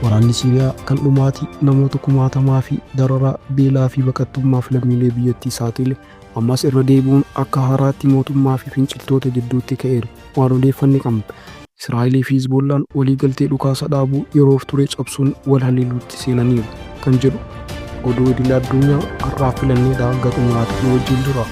Waraanni Siiriyaa kan dhumaatii namoota kumaatamaa fi dararaa beelaa fi baqattummaaf lammiilee biyyattii saaxile ammas irra deebi'uun akka haaraatti mootummaa fi finciltoota gidduutti ka'eera waan odeeffanne qabna. Israa'elii fi Hizbollaan waliigaltee dhukaasa dhaabuu yeroof ture cabsuun wal haleeluutti seenaniiru kan jedhu oduu idil addunyaa har'aaf filanneedha hanga xumuraatti nu wajjin tura.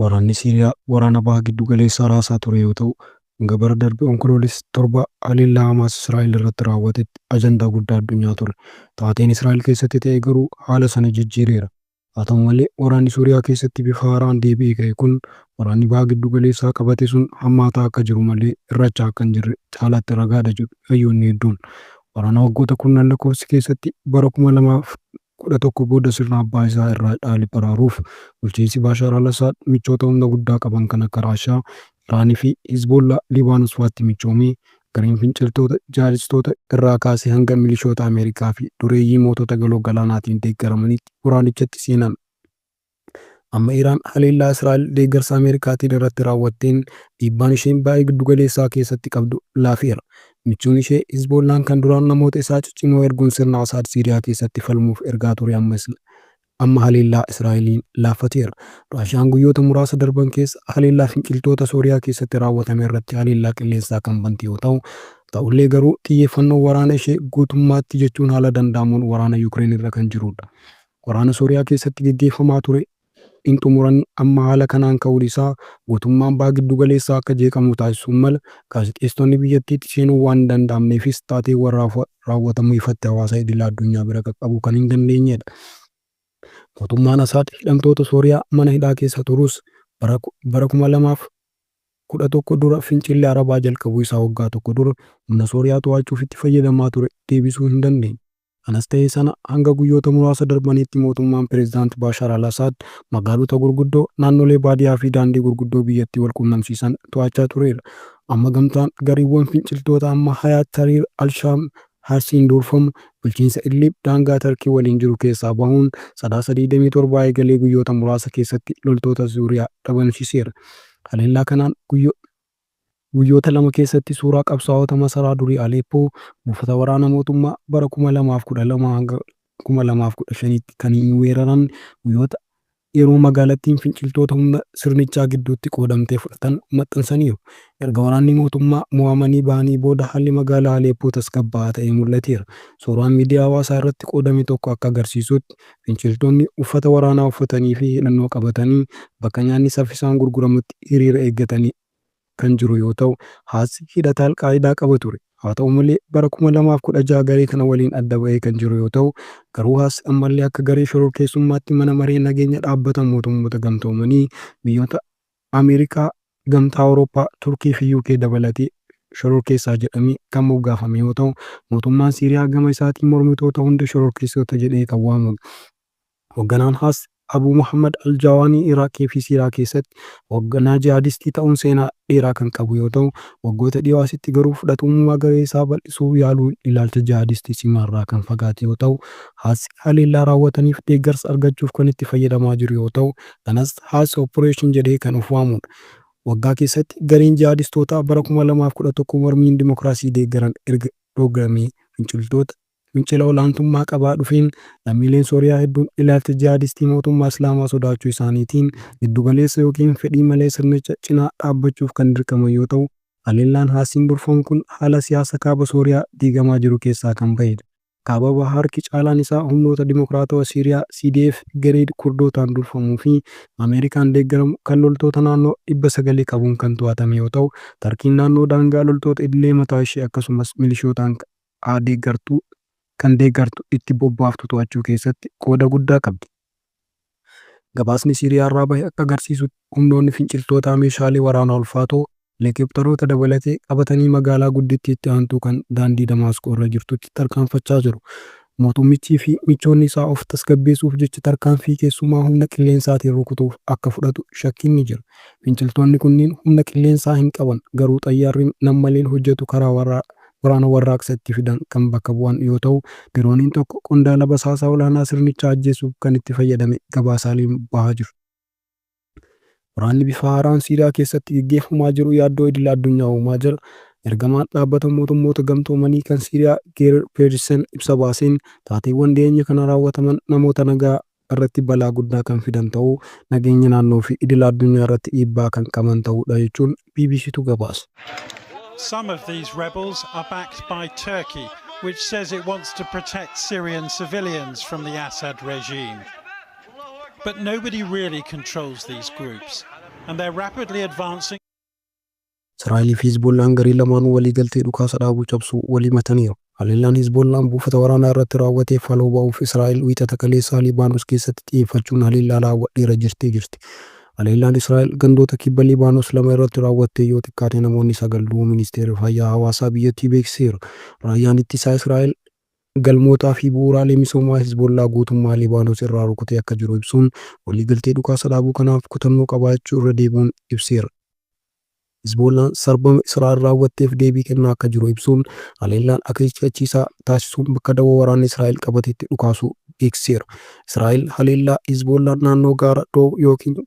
Waraanni Siiriyaa waraana Baha Giddu Galeessaa raasaa ture yoo ta'u, hanga bara darbe Onkoloolessa 7 haleellaa Hamaas Israa'el irratti raawwatetti ajandaa guddaa addunyaa ture. Taateen Israa'el keessatti ta'e garuu haala sana jijjiireera. Haa ta'u malee, waraanni Sooriyaa keessatti bifa haaraan deebi'ee ka'e kun waraanni Baha Giddu Galeessaa qabate sun hammaataa akka jiru malee hir'achaa akka hin jirre caalaatti ragaadha jedhu hayyoonni hedduun. Waraana waggoota kurnan lakkoofsise keessatti bara 2011 booda sirna abbaa isaa irraa dhaale baraaruuf bulchiinsi Baashaar al-Asaad michoota humna guddaa qaban kan akka Raashiyaa, Iraan fi Hizboollaa Libaanos faatti michoomee gareen finciltoota jihaadistoota irraa kaasee hanga milishoota Ameerikaa fi dureeyyii mootota Galoo Galaanaatiin deeggaramanitti waraanichatti seenan. Amma Iraan haleellaa Israa'el deeggarsa Ameerikaatiin irratti raawwatteen dhiibbaan isheen Baha Giddugaleessaa keessatti qabdu laafeera. Michuun ishee Hizboollaan kan duraan namoota isaa ciccimoo erguun sirna Asaad Siiriyaa keessatti falmuuf ergaa ture amma haleellaa Israa'eliin laaffateera. Raashiyaan guyyoota muraasa darban keessa haleellaa finciltoota Sooriyaa keessatti raawwatame irratti haleellaa qilleensaa kan bante yoo ta'u, ta'ullee garuu xiyyeeffannoon waraana ishee guutummaatti jechuun haala danda'amuun waraana Yukireen irra kan jirudha. Waraana Sooriyaa keessatti geggeeffamaa ture hin xumuranne amma haala kanaan ka'uun isaa guutummaan Baha Giddugaleessaa akka jeeqamu taasisuun mala. Gaazexeessitoonni biyyattiitti seenuun waan hin danda'amneefis taateewwan raawwatamu ifatti hawaasa idila addunyaa bira qaqqabuu kan hin dandeenyedha. Mootummaan Asaad hidhamtoota Sooriyaa mana hidhaa keessa turus bara 2011 dura fincilli Arabaa jalqabuu isaa waggaa tokko dura humna Sooriyaa to'achuuf itti fayyadamaa ture deebisuu hin dandeenye. Kanas ta'e sana, hanga guyyoota muraasa darbaniitti mootummaan Pireezidaant Baashaar al-Asaad magaalota gurguddoo, naannolee baadiyaa fi daandii gurguddoo biyyattii wal qunnamsiisan to'achaa tureera. Amma gamtaan gareewwan finciltoota amma Hayaat Tahrir al-Shaam Harsiin durfamu bulchiinsa Idlib daangaa Tarkii waliin jiru keessaa bahuun Sadaasa 27 eegalee guyyoota muraasa keessatti loltoota Suuriyaa dhabamsiiseera. Haleellaa kanaan Guyyoota lama keessatti suuraa qabsaa'ota masaraa durii Aleeppoo, buufata waraana mootummaa bara 2012 hanga 2015tti kan hin weeraran guyyoota yeroo magaalattiin finciltoota humna sirnichaa gidduutti qoodamtee fudhatan maxxansaniiru. Erga waraanni mootummaa mo'amanii bahanii booda haalli magaalaa Aleeppoo tasgabbaa'aa ta'ee mul'ateera. Suuraan miidiyaa hawaasaa irratti qoodame tokko akka agarsiisutti finciltoonni uffata waraanaa uffatanii fi hidhannoo qabatanii bakka nyaanni saffisaan gurguramutti hiriira eeggatanii kan jiru yoo ta'u, Haas hidhata Al-Qaayidaa qaba ture. Haa ta'u malee, bara 2016 garee kana waliin adda ba'ee kan jiru yoo ta'u, garuu Haas ammallee akka garee shororkeessummaatti Mana Maree Nageenya Dhaabbata Mootummoota Gamtoomanii, biyyoota Ameerikaa, Gamtaa Awurooppaa, Turkii fi UK dabalatee shororkeessaa jedhamee kan moggaafame yoo ta'u, mootummaan Siiriyaa gama isaatiin mormitoota hunda shororkeessitoota jedhee kan waamudha. Hogganaan Haas Abuu Mohaammad al-Jaawaanii Iraaqii fi Siiriyaa keessatti hogganaa jihaadistii ta'uun seenaa dheeraa kan qabu yoo ta'u, waggoota dhiyoo asitti garuu fudhatamummaa garee isaa bal'isuu yaaluun ilaalcha jihaadistii cimaarraa kan fagaate yoo ta'u, Haas haleellaa raawwataniif deeggarsa argachuuf kan itti fayyadamaa jiru yoo ta'u, kanas Haas Operation jedhee kan of waamudha. Waggaa keessatti gareen jihaadistootaa bara 2011 mormiin dimokiraasii deeggaran erga dhooggamee finciltoota Fincila olaantummaa qabaa dhufeen lammiileen Sooriyaa hedduun ilaalcha jihaadistii mootummaa Islaamaa sodaachuu isaaniitiin giddugaleessa ykn fedhii malee sirnicha cinaa dhaabbachuuf kan dirqaman yoo ta'u, haleellaan Haasiin durfamu kun haala siyaasa kaaba Sooriyaa diigamaa jiru keessaa kan bahedha. Kaaba baha harki caalaan isaa Humnoota Dimokiraatawa Siiriyaa, CDF, garee Kurdootaan durfamuu fi Ameerikaan deeggaramu kan loltoota naannoo 900 qabuun kan to'atame yoo ta'u, Tarkiin naannoo daangaa loltoota idilee mataa ishee akkasumas milishootaan A deeggartu kan deeggartu itti bobbaaftu to'achuu keessatti qooda guddaa qabdi. Gabaasni Siiriyaarraa bahe akka agarsiisutti humnoonni finciltootaa meeshaalee waraanaa ulfaatoo, Helikoptaroota dabalatee, qabatanii magaalaa guddittii itti aantuu kan daandii Damaasqoo irra jirtutti tarkaanfachaa jiru. Mootummichii fi michoonni isaa of tasgabbeessuuf jecha tarkaanfii keessumaa humna qilleensaatiin rukutuuf akka fudhatu shakkiin ni jira. Finciltoonni kunniin humna qilleensaa hin qaban, garuu xayyaarri nam-maleen hojjetu karaa waraana warraaqsa itti fidan kan bakka bu'an yoo ta'u, dirooniin tokko qondaala basaasaa olaanaa sirnichaa ajjeesuuf kan itti fayyadame gabaasaaleen bahaa jiru. Waraanni bifa haaraan Siiriyaa keessatti geggeeffamaa jiru yaaddoo idila addunyaa uumaa jira. Ergamaan Dhaabbata Mootummoota Gamtoomanii kan Siiriyaa Geer Peedersen ibsa baaseen, taateewwan dhiyeenya kana raawwataman namoota nagaa irratti balaa guddaa kan fidan ta'uu, nageenya naannoo fi idila addunyaa irratti dhiibbaa kan qaban ta'uudha jechuun BBCtu gabaase. Some of these rebels are backed by Turkey, which says it wants to protect Syrian civilians from the Assad regime. But nobody really controls these groups, and they're rapidly advancing. Israa'elii fi Hizbollaan garee lamaanuu waliigaltee dhukaasa dhaabuu cabsuu wal himataniiru. Haleellaan Hizbollaan buufata waraanaa irratti raawwateef haloo ba'uuf Israa'el Wiixata kaleessaa Libaanos keessatti xiyyeeffachuun haleellaa raawwadheera jirtee jirti. Haleellaan Israa'el gandoota kibba Libaanos lama irratti raawwattee yoo xiqqaate namoonni 9 du'uu Ministeerri Fayyaa Hawaasaa biyyattii beeksiseera. Raayyaan ittisaa Israa'el galmootaa fi bu'uuraalee misoomaa Hizbollaa guutummaa Libaanos irraa rukutee akka jiru ibsuun waliigaltee dhukaasa dhaabuu kanaaf kutannoo qabaachuu irra deebi'uun ibseera. Hizbollaan sarbama Israa'el raawwatteef deebii kennaa akka jiru ibsuun haleellaan akeekkachiisaa taasisuun bakka dawoo waraanni Israa'el qabatetti dhukaasuu beeksiseera. Israa'el haleellaa Hizbollaan naannoo gaara Doow ykn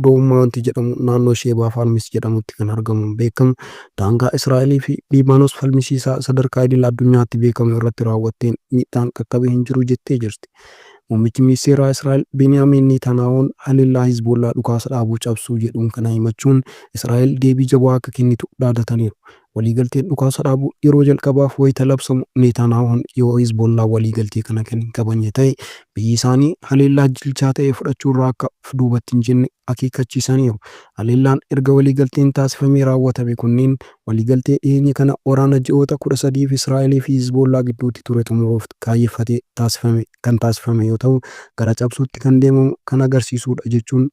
Doow Maawunti jedhamu naannoo Sheebaa Faarmis jedhamutti kan argamuun beekamu daangaa Israa'elii fi Liibaanos falmisiisaa sadarkaa idil addunyaatti beekamu irratti raawwatteen miidhaan qaqqabe hin jiru jettee jirti. Muummichi Ministeeraa Israa'el Beniyaamiin Neetaanaahoon haleellaa Hizboollaa dhukaasa dhaabuu cabsuu jedhuun kana himachuun Israa'el deebii jabaa akka kennitu dhaadataniiru. Waliigalteen dhukaasa dhaabuu yeroo jalqabaaf wayita labsamu Neetaanaahoon yoo Hizboollaan waliigaltee kana kan hin kabajne ta'e biyyi isaanii haleellaa jilchaa ta'e fudhachuurraa akka of duubatti hin jenne akeekkachiisaniiru. Haleellaan erga waliigalteen taasifamee raawwatame kunneen waliigaltee dhiyeenya kana waraana ji'oota 13f Israa'elii fi Hizboollaa gidduutti ture xumuruuf kaayyeffatee taasifame kan taasifame yoo ta'u gara cabsuutti kan deemamu kan agarsiisuudha jechuun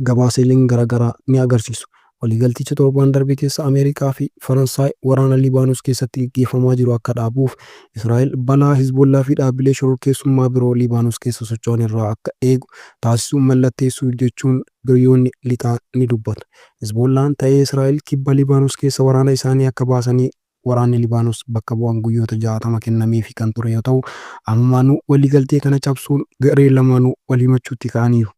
gabaaseeleen garaagaraa ni agarsiisu. Waliigalticha torbaan darbe keessa Ameerikaa fi Faransaay waraana Libaanos keessatti geggeeffamaa jiru akka dhaabuuf Israa'el balaa Hizbollaa fi dhaabbilee shororkeessummaa biroo Libaanos keessa socho'an irraa akka eegu taasisuu mallatteessuu jechuun biyyoonni lixaa ni dubbatu. Hizbollaan ta'ee Israa'el kibba Libaanos keessa waraana isaanii akka baasanii waraanni Libaanos bakka bu'an guyyoota 60 kennameefii kan ture yoo ta'u, ammumaanuu waliigaltee kana cabsuun gareen lamaanuu wal himachuutti ka'aniiru.